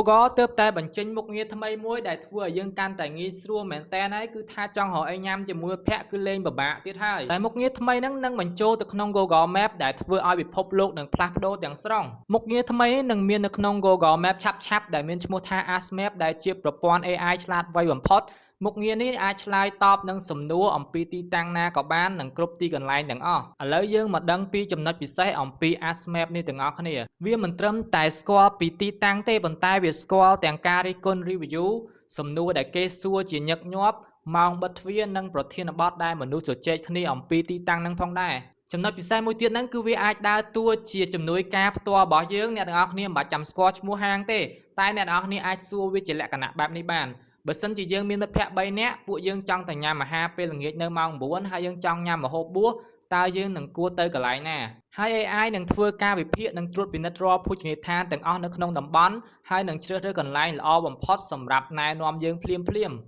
Google ទើបតែបញ្ចេញមុខងារថ្មីមួយដែលធ្វើឲ្យយើងកាន់តែងាយស្រួលមែនទែនហើយគឺថាចង់រកអីញ៉ាំជាមួយមិត្តភក្តិគឺលែងពិបាកទៀតហើយតែមុខងារថ្មីហ្នឹងនឹងបញ្ចូលទៅក្នុង Google Map ដែលធ្វើឲ្យពិភពលោកនឹងផ្លាស់ប្ដូរទាំងស្រុងមុខងារថ្មីនេះនឹងមាននៅក្នុង Google Map ឆាប់ៗដែលមានឈ្មោះថា Ask Map ដែលជាប្រព័ន្ធ AI ឆ្លាតវៃបំផុតមុខងារនេះអាចឆ្លើយតបនឹងសំណួរអំពីទីតាំងណាក៏បាននិងគ្រប់ទីកន្លែងទាំងអស់ឥឡូវយើងមកដឹងពីចំណុចពិសេសអំពី Ask Map នេះទាំងអស់គ្នាវាមិនត្រឹមតែស្គាល់ពីទីតាំងទេប៉ុន្តែវាស្គាល់ទាំងការរិះគន់ review សំណួរដែលគេសួរជាញឹកញាប់ម៉ោងបិទទ្វារនិងប្រធានបទដែលមនុស្សជជែកគ្នាអំពីទីតាំងហ្នឹងផងដែរចំណុចពិសេសមួយទៀតហ្នឹងគឺវាអាចដើរតួជាជំនួយការផ្ទាល់របស់យើងអ្នកទាំងអស់គ្នាមិនបាច់ចាំស្គាល់ឈ្មោះហាងទេតែអ្នកទាំងអស់គ្នាអាចសួរវាជាលក្ខណៈបែបនេះបានបើសិនជាយើងមានមិត្តភ័ក្តិ3នាក់ពួកយើងចង់តែញ៉ាំអាហារពេលល្ងាចនៅម៉ោង9ហើយយើងចង់ញ៉ាំម្ហូបបួសតើយើងនឹងគួរទៅកន្លែងណាហើយ AI នឹងធ្វើការវិភាគនិងត្រួតពិនិត្យរាល់ភោជនីយដ្ឋានទាំងអស់នៅក្នុងតំបន់ហើយនឹងជ្រើសរើសកន្លែងល្អបំផុតសម្រាប់ណែនាំយើងភ្លាមៗ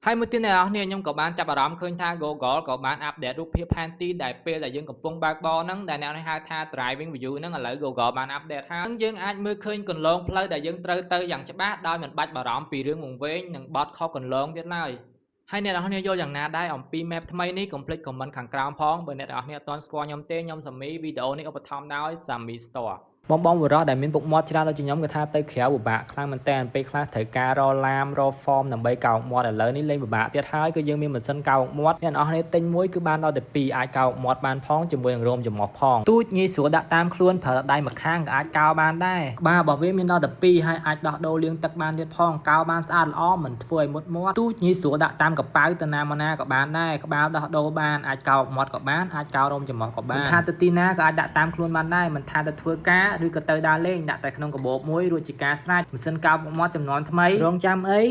ហើយមួយទៀតអ្នកនរគ្នាខ្ញុំក៏បានចាប់អារម្មណ៍ឃើញថា Google ក៏បាន update រូបភាពផែនទីដែលពេលដែលយើងកំពុងបើកបរហ្នឹងដែលអ្នកនរហៅថា driving view ហ្នឹងឥឡូវ Google បាន update ហើយយើងអាចមើលឃើញគន្លងផ្លូវដែលយើងត្រូវទៅយ៉ាងច្បាស់ដោយមិនបាច់បារម្ភពីរឿងវង្វេងនិងបត់ខុសគន្លងទៀតឡើយហើយអ្នកនរគ្នាយល់យ៉ាងណាដែរអំពី map ថ្មីនេះកុំភ្លេច comment ខាងក្រោមផងបើអ្នកនរគ្នាអត់ទាន់ស្គាល់ខ្ញុំទេខ្ញុំសាមីវីដេអូនេះឧបត្ថម្ភដោយ Sami Store បងបងបុរសដែលមានពុកមាត់ច្រើនដូចជាខ្ញុំគឺថាទៅក្រៅពិបាកខ្លាំងមែនតើពេលខ្លះត្រូវការរកឡាមរក foam ដើម្បីកោងមាត់ឥឡូវនេះលែងពិបាកទៀតហើយគឺយើងមានម៉ាស៊ីនកោងមាត់អ្នកនរគ្នាទិញមួយគឺបានដល់តែ2អាចកោងមាត់បានផងជាមួយនឹងរោមច្រមុះផងទូចងាយស្រួលដាក់តាមខ្លួនប្រើដៃម្ខាងក៏អាចកោបានដែរក្បាលរបស់វាមានដល់តែ2ហើយអាចដោះដូរលាងទឹកបានទៀតផងកោបានស្អាតល្អមិនធ្វើឲ្យមុតមាត់ទូចងាយស្រួលដាក់តាមកប៉ៅទៅណាមកណាក៏បានដែរក្បាលដោះដូរបានអាចកោមាត់ក៏បានអាចកោរោមច្រមុះក៏បានមិនថាទៅទីណាក៏អាចដាក់តាមខ្លួនបានដែរមិនថាទៅធ្វើការឬក៏ទៅដើរលេងដាក់តែក្នុងកាបូបមួយរួចជាការស្រេចម៉ាស៊ីនកោពុកមាត់ចំនួនថ្មីរងចាំអី។